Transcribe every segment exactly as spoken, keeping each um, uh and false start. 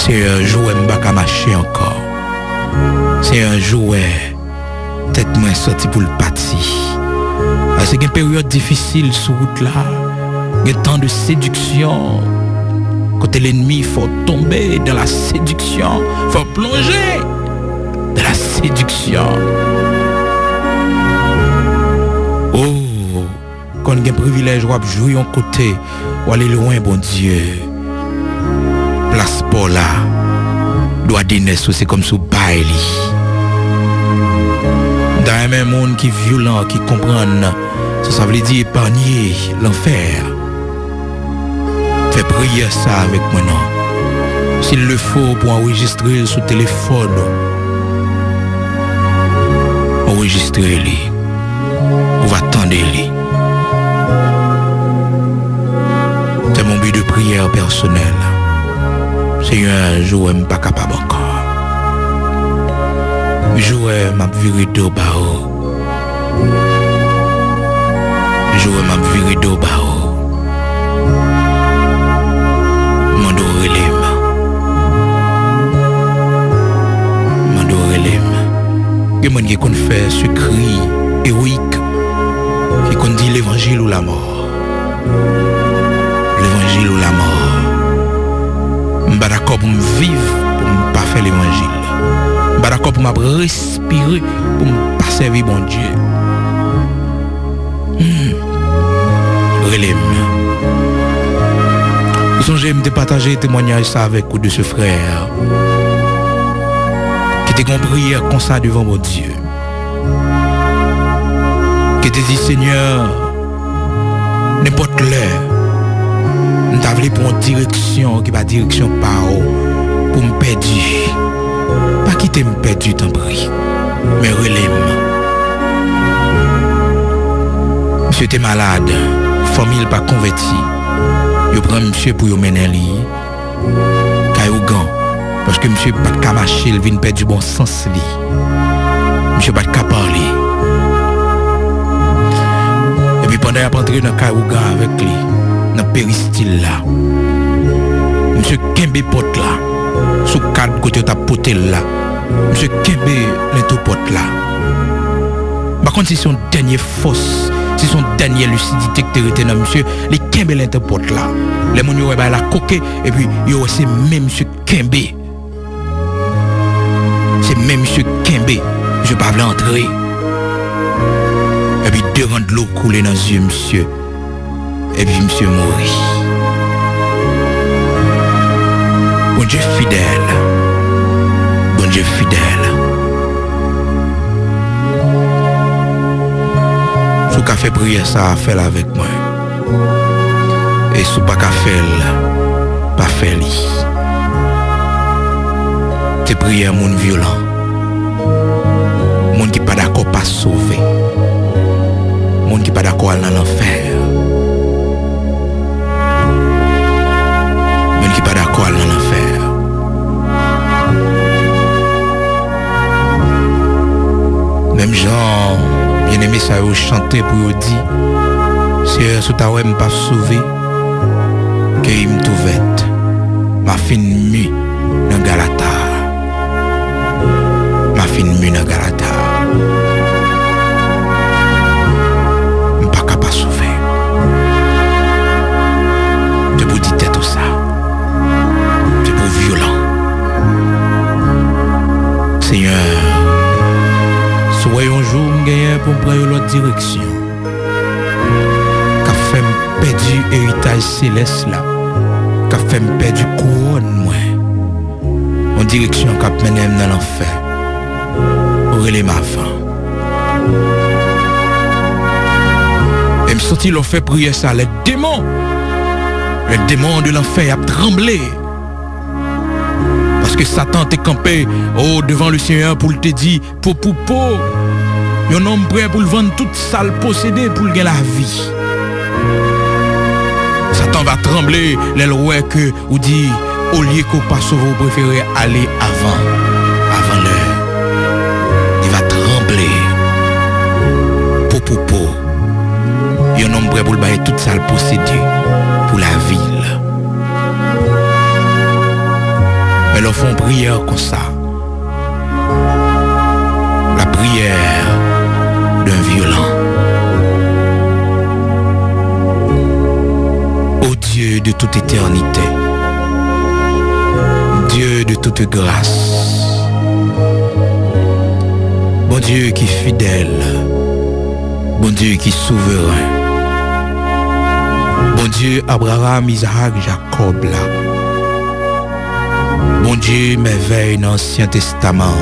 Senyè, jou wè m pa ka mache ankò. Senyè, jou wè tèt mwen santi pou l pati. Paske gen peryòd difisil sou wout la. Gen tan de séduction. Kote lènmi fè w tonbe dans la séduction. Fè w plonje dans la séduction. Oh, konn gen privilèj w ap jwi yon kote, w ale lwen Bondye. Plas pa w la, dwa de nès ou se kòmsi w bay li. M ta renmen moun ki vyolan, ki konprann sa sa vle di epanye lanfè. Fè priyè sa avèk mwen non. S'il le faut pou anrejistre l sou telefòn ou, anrejistre li. Ou va tande li. Fè m yon bi de priyè pèsonèl. Senyè, jou wè m pa kapab ankò. Jou wè m ap vire do ba ou. Jou wè m ap vire do ba ou. Mande w rele m. Mande w rele m. Gen moun ki konn fè sekri ewoyik, ki konn di levanjil ou lamò. Levanjil ou lamò. M pa dakò pou m viv pou m pa fè levanjil. M pa dakò pou m ap respire pou m pa sèvi Bondye. Hmm. Rele m. Ou sonje m te pataje temwanyaj sa avèk ou de se frè ki te gen yon priyè konsa devan Bondye. Ki te di, Senyè, nenpòt lè, m ta vle pran yon direksyon ki pa direksyon pa w pou m pèdi. Pa kite m pèdi, tanpri, men rele m. Misye te malad, fanmi l pa konvèti. Yo pran misye pou yo mennen li kay ougan, paske misye pa t ka mache, l vin pèdi bon sans li. Misye pa t ka pale. Epi pandan y ap antre nan kay ougan avèk li, nan peristil la, misye kenbe pòt la, sou kad kote yo t ap pote l la, misye kenbe lento pòt la. M pa konn si se yon dènye fòs, si se yon dènye lisidite ki te rete nan misye, li kenbe lento pòt la. Lè moun yo wè bagay la koke, epi yo wè se men misye kenbe. Se men misye kenbe. Misye pa vle antre. Epi de ran dlo koule nan zye misye. Epi misye mouri. Bondye fidèl. Bondye fidèl. Si w ka fè priyè sa a, fè l avèk mwen. E si w pa ka fè l, pa fè li. Se priyè moun vyolan. Moun ki pa dakò pa sove. Moun ki pa dakò al nan lanfè. Moun ki pa dakò al nan lanfè. Menm jan byeneme sa yo chante pou yo di, Seyè, si w ta wè m p ap sove, keyi m tou vèt, m a fin mi nan Galata. M a fin mi nan Galata. M pa ka pa sove. Se pou di tèt ou sa. Se pou vyolan. Senyè, si w wè yon jou m genyen pou m pran yon lòt direksyon, k ap fè m pèdi eritaj selès la, k ap fè m pèdi kouwòn mwen, yon direksyon k ap mennen m nan lanfè, rele m avan. E m santi lè w fè priyè sa, les démons, les démons de l'enfer ap tranble. Paske Satan te kanpe, o, devan le Senyè pou l te di, po pou po. Yon nonm prè pou l vann tout sa l posede pou l gen lavi. Satan va tranble lè l wè ke ou di, olye ke w pa sove, ou prefere ale avan, avan lè. Li va tranble. Po pou po. Yon nonm prè pou l bay tout sa l posede pou lavi l. Men lè w fè yon priyè konsa, la prière d'un violent. Ô Dieu de toute éternité, Dieu de toute grâce, Bondye ki fidèl, Bondye ki souveren, Bondye Abraram, Izak, Jakòb la, Bondye mèvèy nan Ansyen Testaman an,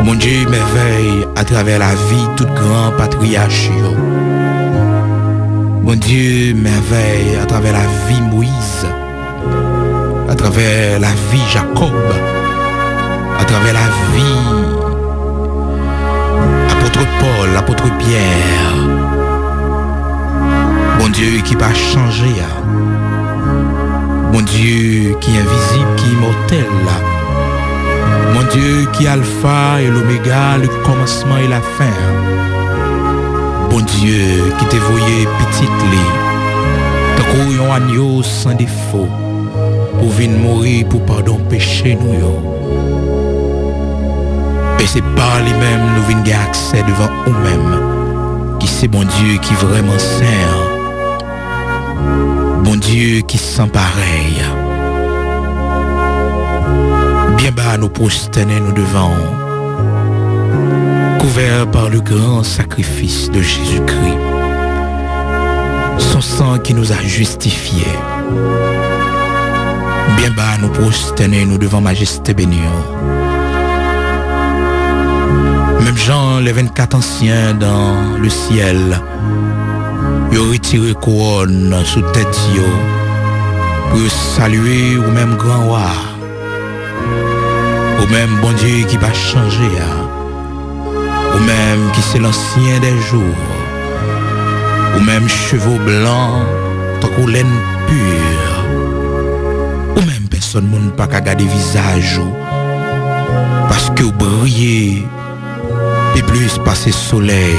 Bondye mèvèy atravè lavi tout gran patriyach yo, Bondye mèvèy atravè lavi Moyiz, atravè lavi Jakòb, atravè lavi apot Pòl, apot Pyè. Bondye ki pa chanje a, Bondye ki envizib, ki imòtèl la, Bondye ki Alfa e Lomega, le kòmansman e lafen an, Bondye ki te voye Pitit li tankou yon anyo san defo pou vin mouri pou padon peche nou yo. E se pa li menm nou vin gen aksè devan ou menm, ki se Bondye ki vrèman sen an, Bondye ki san parèy. Byen ba nou pwostène nou devan ou, couvert par le grand sacrifice de Jésus-Christ, son sang qui nous a justifiés. Byen ba nou pwostène nou devan majeste beni an. Menm jan les vingt-quatre anciens dans le ciel, yo retire kouwòn sou tèt yo pou yo salye ou menm gran wa, ou menm Bondye ki pa chanje a, ou menm ki se l'ancien des jours, ou menm cheve w blan tankou lèn pi, ou menm pèsòn moun pa ka gade vizaj ou, paske w briye pi plis pase solèy.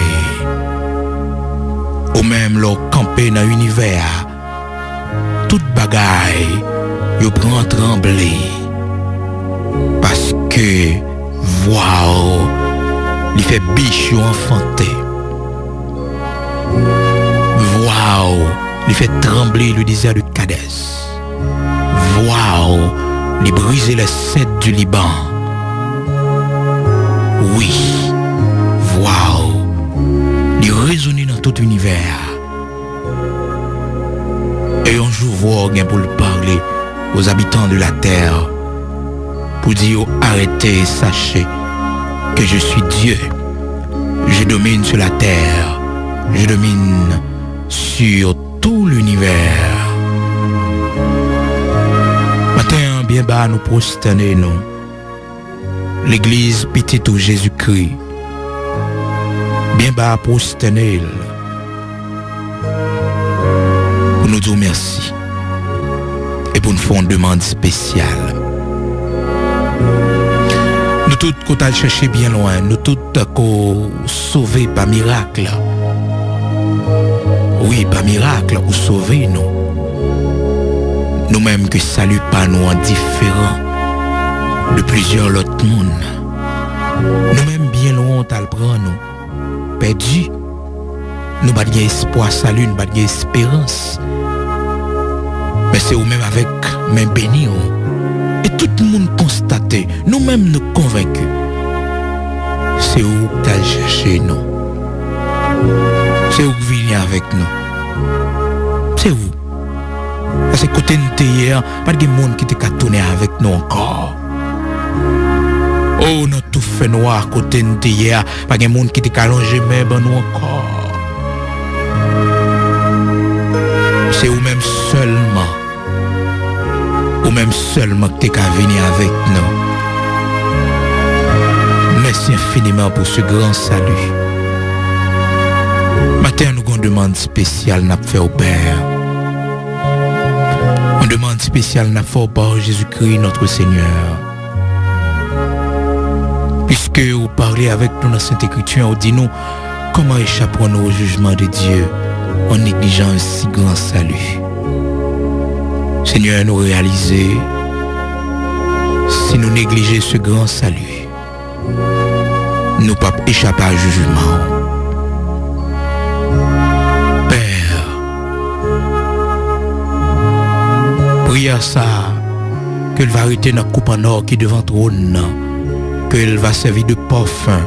Ou menm lè w kanpe nan inivè a, tout bagay yo pran tranble, paske vwa w li fè bich yo anfante. Vwa w li fè tranble le désert de Kadès. Vwa w li brize les cèdres du Liban. Wi, vwa w li rezone nan tout inivè a. E yon jou vwa w gen pou l pale aux habitants de la terre pou di yo arete, sachez que je suis Dieu. Je domine sur la terre. Je domine sur tout l'univers. Maten an, byen ba nou pwostène nou. Legliz Pitit ou Jezikri, byen ba pwostène l pou nou di w mèsi e pou n fè yon demann espesyal. Nou tout ko t al chèche byen lwen, nou tout ko sove pa mirak. Wi, pa mirak ou sove nou. Nou menm ke sali pa nou an diferan de plizyè lòt moun. Nou menm byen lwen w t al pran nou, pèdi. Nou pa t gen espwa sali, nou pa t gen esperans. Men se ou menm avèk men beni w. E tout moun konstate, nou menm nou konvenki, se ou k t al chèche nou. Se ou k vini avèk nou. Se ou. Paske kote n te ye a, pa t gen moun ki te ka tounen avèk nou ankò. O, nan tou fènwa kote n te ye a, pa gen moun ki te ka lonje men ban nou ankò. Se ou menm sèlman. Ou menm sèlman ki te ka vini avèk nou. Mèsi enfiniman pou se gran sali. Maten an, nou gen yon demann espesyal n ap fè w, Pè. Yon demann espesyal n ap fè w pa Jezikri, notre Seigneur. Puiske ou pale avèk nou nan Sent Ekriti an, ou di nou, comment échapperons-nous au jugement de Dieu en négligeant un si grand salut? Senyè, nou reyalize Si nou neglije ce grand salut, nou p ap echape a jijman w. Pè, priyè sa a, ke l va rete nan koup an ò ki devan twòn nan, ke l va sèvi de pòfen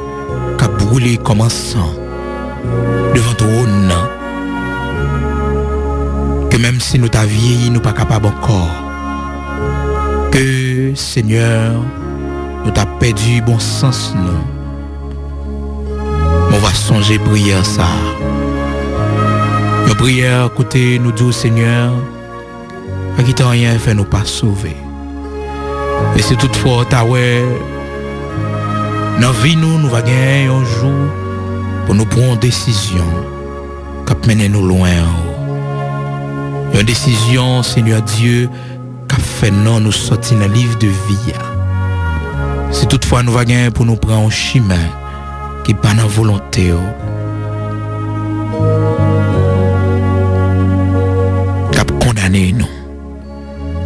k ap boule kòm an san devan twòn nan, ke menm si nou ta vyeyi, nou pa kapab ankò, ke, Senyè, nou ta pèdi bon sans nou. Men w va sonje priyè sa a. Yon priyè kote nou di w, Senyè, pa kite anyen fè nou pa sove. E si toutfwa w ta wè nan vi nou, nou va genyen yon jou pou nou pran yon desizyon k ap mennen nou lwen w. Yon desizyon, Senyè Dye, k ap fè non nou sòti nan liv de vi a. Si toutfwa nou va genyen pou nou pran yon chimen ki pa nan volonte w, k ap kondane nou.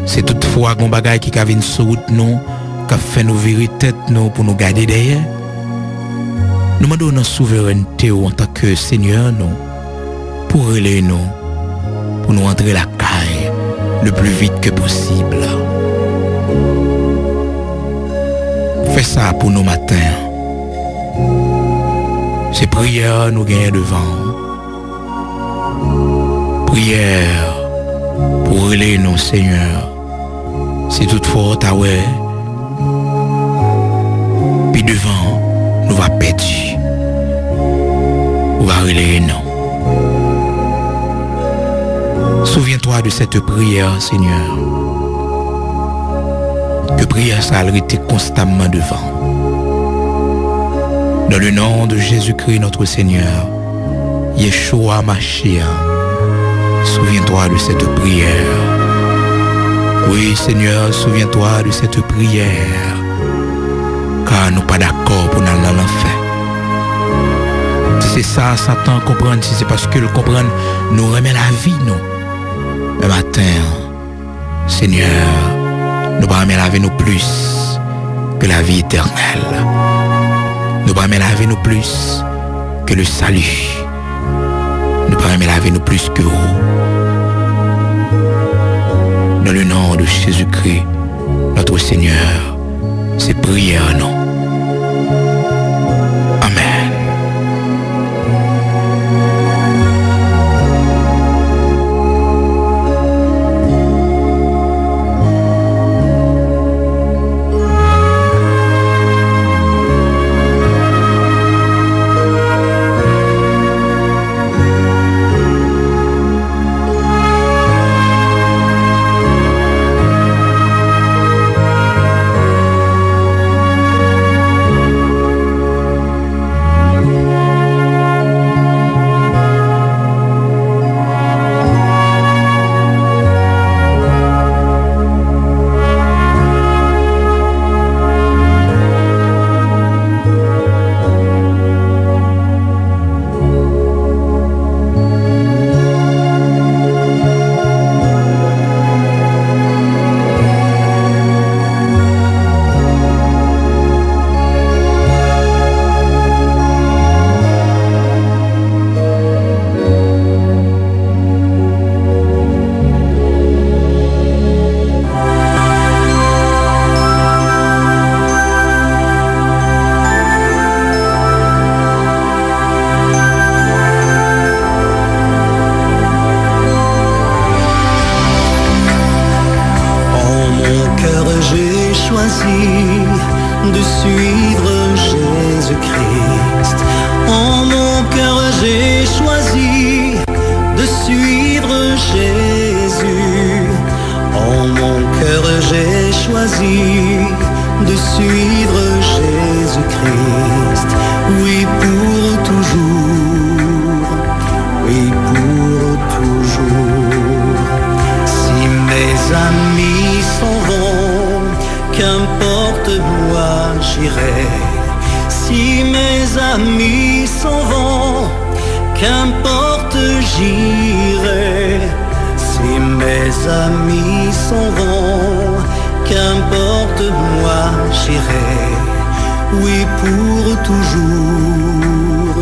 Si toutfwa gon bagay ki ka vin sou wout nou, k ap fè nou vire tèt nou pou nou gade dèyè, nou mande w nan souverènte w antanke Senyè nou, pou w rele nou, pou nou antre lakay le plus vite que possible. Fè sa pou nou maten an. Se priyè nou genyen devan w. Priyè pou w rele nou, Senyè. Si toutfwa w ta wè, pi devan, nou va pèdi, ou va rele non. Souviens-toi de cette prière, Seigneur. Ke priyè sa a rete konstamman devan. Dans le nom de Jésus-Christ, notre Seigneur, Yeshua Mashiach, souviens-toi de cette prière. Oui, Seigneur, souviens-toi de cette prière. Ka nou pa dakò pou n al nan lanfè. Si se sa Satan konprann, si se paske l konprann nou renmen lavi nou, men maten an, Senyè, nou pa renmen lavi nou plis ke lavi etènèl. Nou pa renmen lavi nou plis ke le salut. Nou pa renmen lavi nou plis ke ou. Dans le nom de Jésus-Christ, notre Seigneur, se priyè nou. Amèn. En mon cœur, j'ai choisi de suivre Jésus-Christ. En mon cœur, j'ai choisi de suivre Jésus. En mon cœur, j'ai choisi de suivre Jésus-Christ. Oui, pour toujours. Oui, pour toujours. Si mes amis s'en vont, qu'importe, moi j'irai. Si mes amis s'en vont, qu'importe, j'irai. Si mes amis s'en vont, Qu'importe, moi j'irai, oui, pour toujours,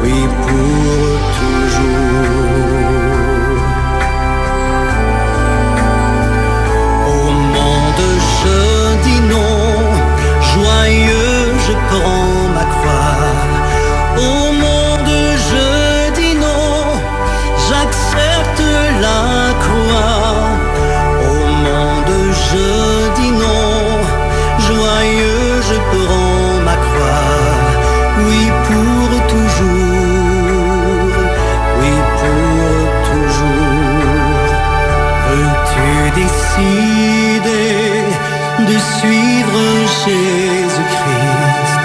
oui, pour toujours. Au monde je dis non, joyeux je prends ma croix. Au monde je dis non, j'accepte la croix. Au monde je dis non, joyeux je prends ma croix. Oui, pour toujours, oui, pour toujours. Veux-tu décider de suivre Jésus-Christ?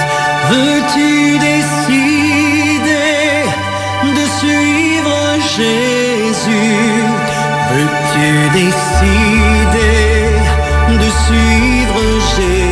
Veux-tu décider de suivre Jésus? Veux-tu décider de suivre Jésus?